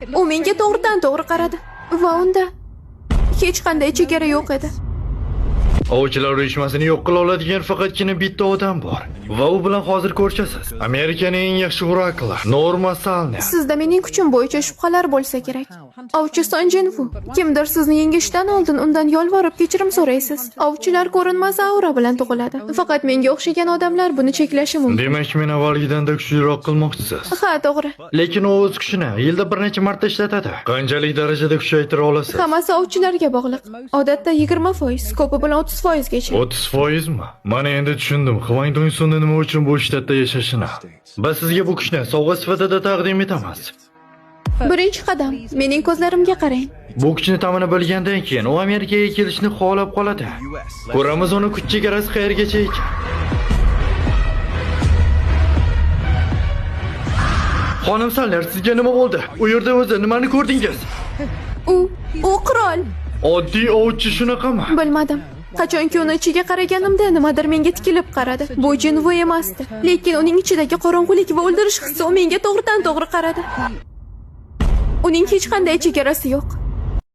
U menga to'g'ridan to'g'ri qaradi va unda hech qanday chegara yo'q edi. Ovchilar uyushmasini yo'q qila oladigan faqatgina bitta odam bor. Va u bilan hozir ko'rishasiz. Amerikaning eng yaxshi orakli Norma Salner. Sizda mening kuchim bo'yicha shubhalar bo'lsa kerak. Ovchi Son Jinfu, kimdir sizni yengishdan oldin undan yolvorib kechirim so'raysiz. Ovchilar ko'rinmas aura bilan tug'iladi. Faqat menga o'xshagan odamlar buni cheklashi mumkin. Demak, meni avvalgidan-da kuchliroq qilmoqchisiz. Ha, to'g'ri. Lekin u o'z kuchini yilda bir necha marta ishlatadi. Qanchalik darajada kuchaytira olasiz? Hammasi ovchilarga bog'liq. Odatda 20%, ko'pi bilan 30% gacha. 30%mi? Mana endi tushundim. Hvang Dongsunni nima uchun bu shtatda yashashini. Biz sizga bu kuchni sovg'a sifatida taqdim etamiz. Birinchi qadam, mening ko'zlarimga qarang. Bu kuchni ta'mini bilgandan keyin u Amerikaga kelishni xohlab qoladi. Ko'ramiz uni kuch chegarasi qayergacha ekan. Xonim Sanler, sizga nima bo'ldi? U yerda o'zi nimani ko'rdingiz? U qirol. Oddiy ovchi shunaqami? Bilmadim. Qachonki uni ichiga qaraganimda nimadir menga tikilib qaradi. Bu Jinvu emasdi. Lekin uning ichidagi qorong'ulik va o'ldirish hissi u menga to'g'ridan to'g'ri qaradi. Uning hech qanday chegarasi yo'q.